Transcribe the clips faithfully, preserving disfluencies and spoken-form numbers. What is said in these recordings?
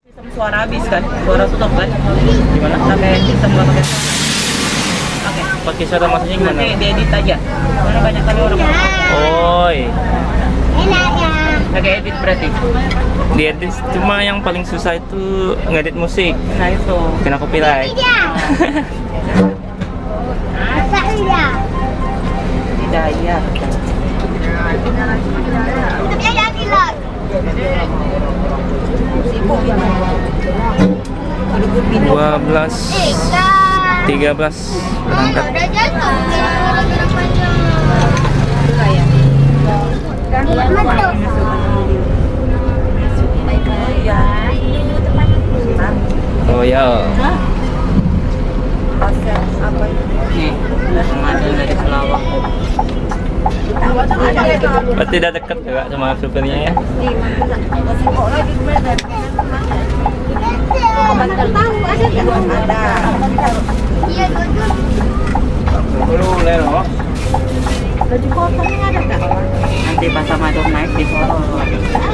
Sistem suara habis kan? Suara tutup kan? Gimana? Pakai sistem nggak pakai suara. Oke. Pakai suara maksudnya gimana? Nanti diedit aja. Soalnya banyak kali orang. Oi. Oke, edit berarti. Diedit, cuma yang paling susah itu ngedit musik. Nah, itu. Kena copyright. Hidayah. Dua belas tiga belas berangkat. Oh ya. Nih, ada dari Pelawak. Berarti udah deket juga sama supirnya ya? Belum, Lel, oh. Nanti pas sama itu naik di sono.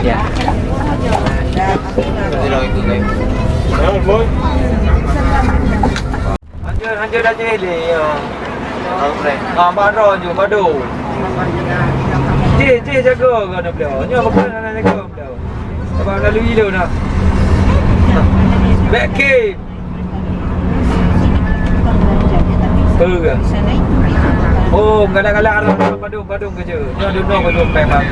Ya. Anjir, anjir, anjir, dia. Ah, baru je, baru. Cik, cik, jaga kau nak beliau. Nyo, kau nak jaga beliau. Abang lalu gilo dah. Back game. Apa ke? Oh, galak-galak arah Padung, Padung kerja. Dah duduk Padung, Padung.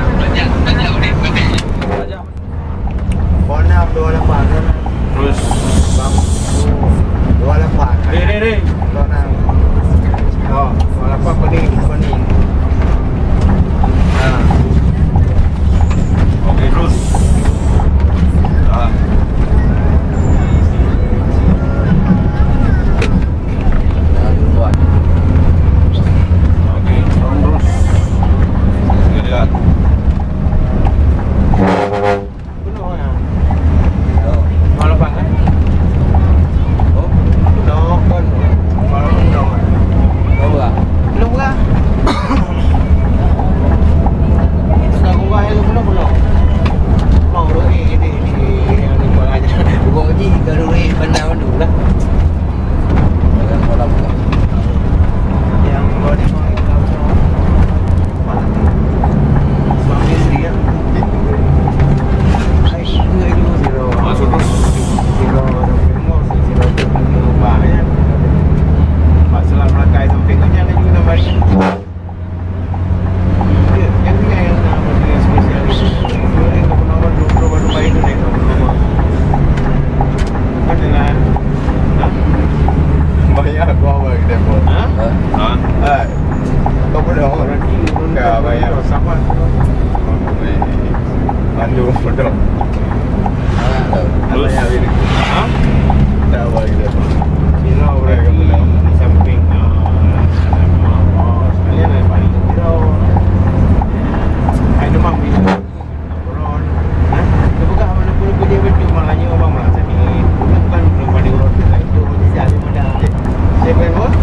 Bonam dua lapan. Terus. Bang. Dua lapan. Dek, dek, dek. Dua enam. Oh, dua lapan pening, pening. Nah. Oke, terus. Ah. Oke, terus. Lihat. Penuh ya. Malam banget. Oh, penuh kan. Malam penuh. Belum lah. Belum lah. Sudah gua yang penuh, belum. Mau dulu ni, ini, ini, yang ni gua aja. Gua ni kalau ni pandai dulu lah. Malam, malam. Yang gua ni mau Banyak gua bagi demo. Ha? Ha? Hai. Kau pun dah orang. Ya, banyak. Sama. Bantu pun dah. Terus? Ha? Tak apa lagi demo. Sino berarti di samping, ah, sekalian lah paling kira. Ai, demam ni. Turun. Hah? Dia buka mana pun dia betul, malahnya orang merasa ni. Bukan belum pada orang tu, kat itu, orang tu siap dia pada. Siapa yang buat?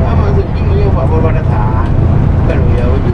Ah, maksud ni, dia buat baru datang. Bukan dia baju.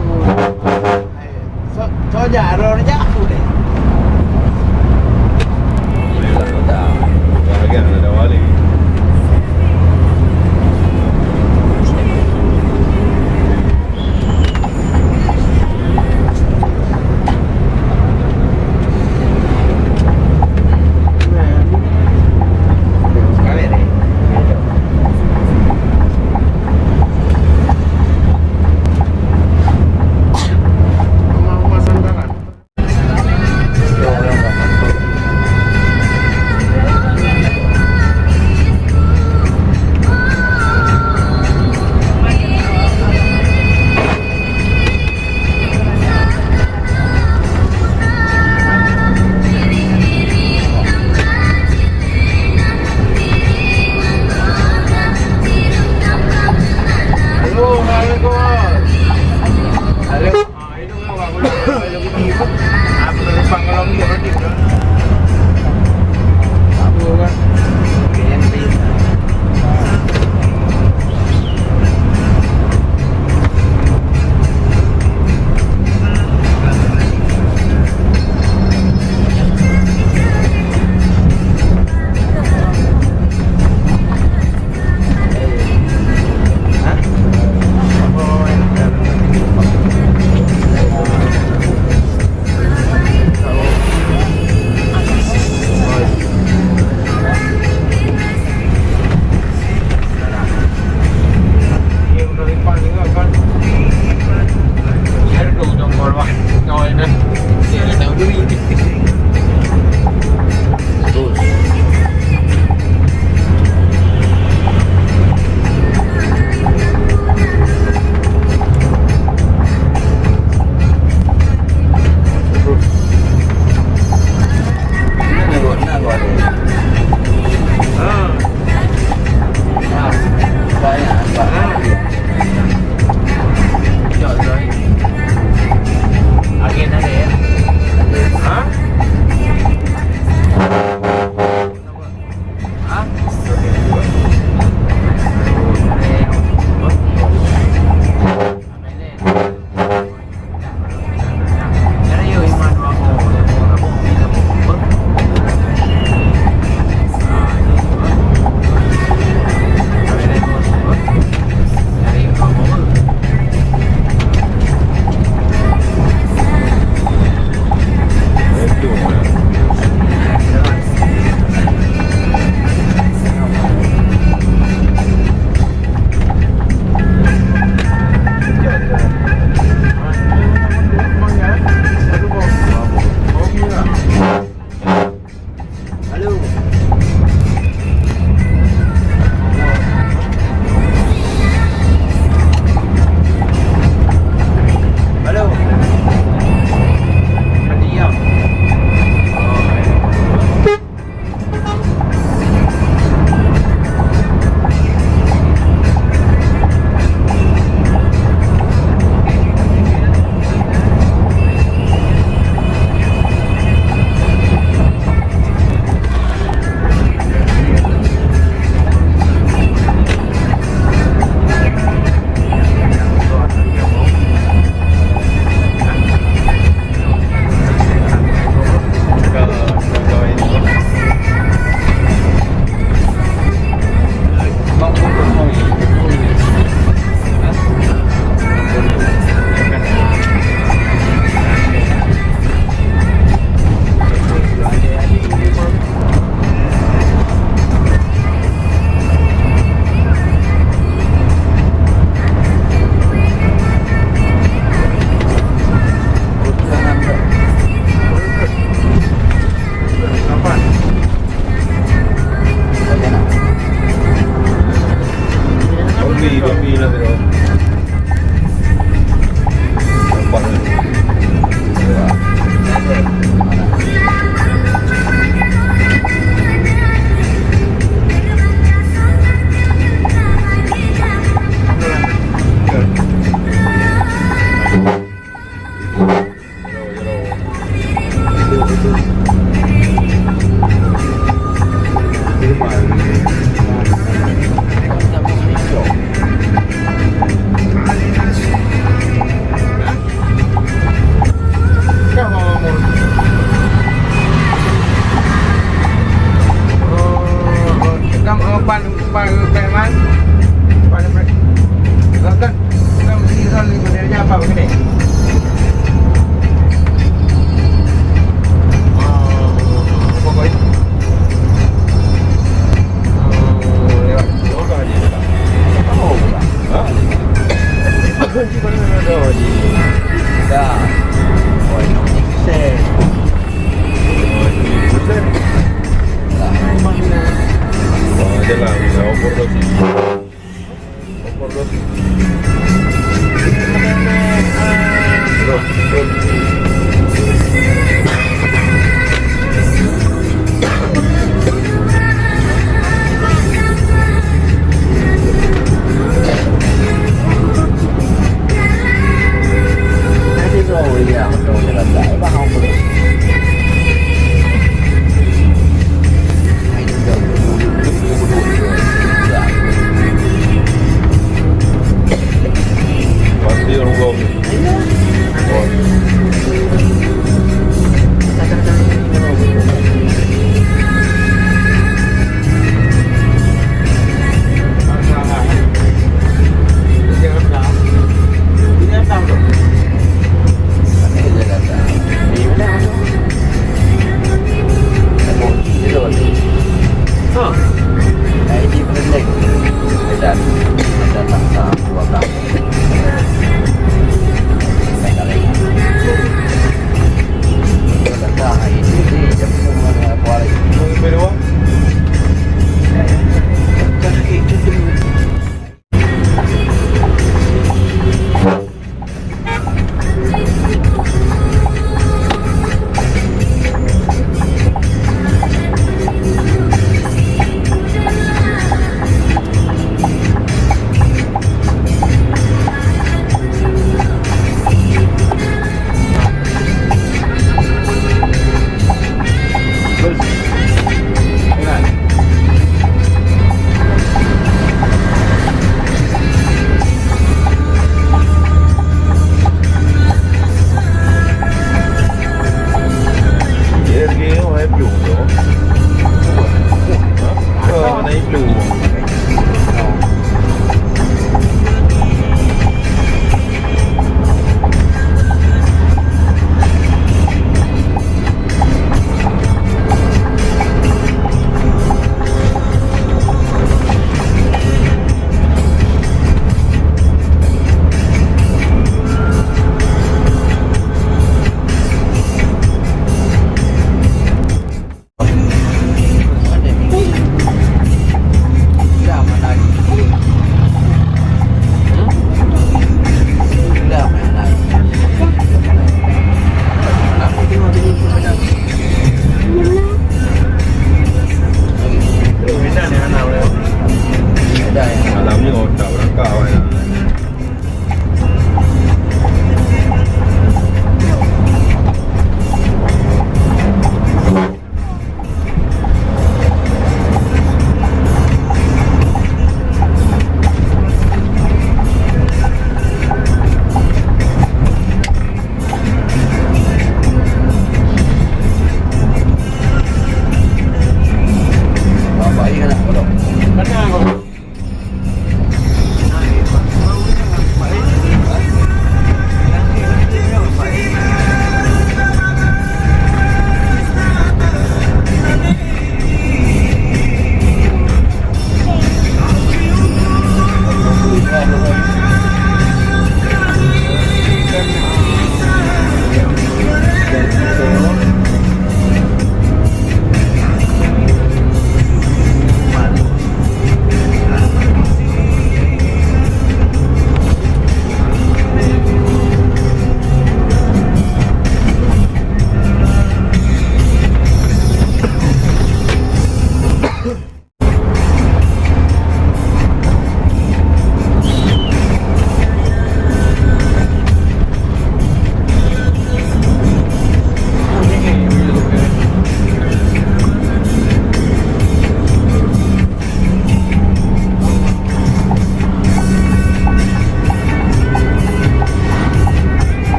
Malam ni otak barangkau, eh.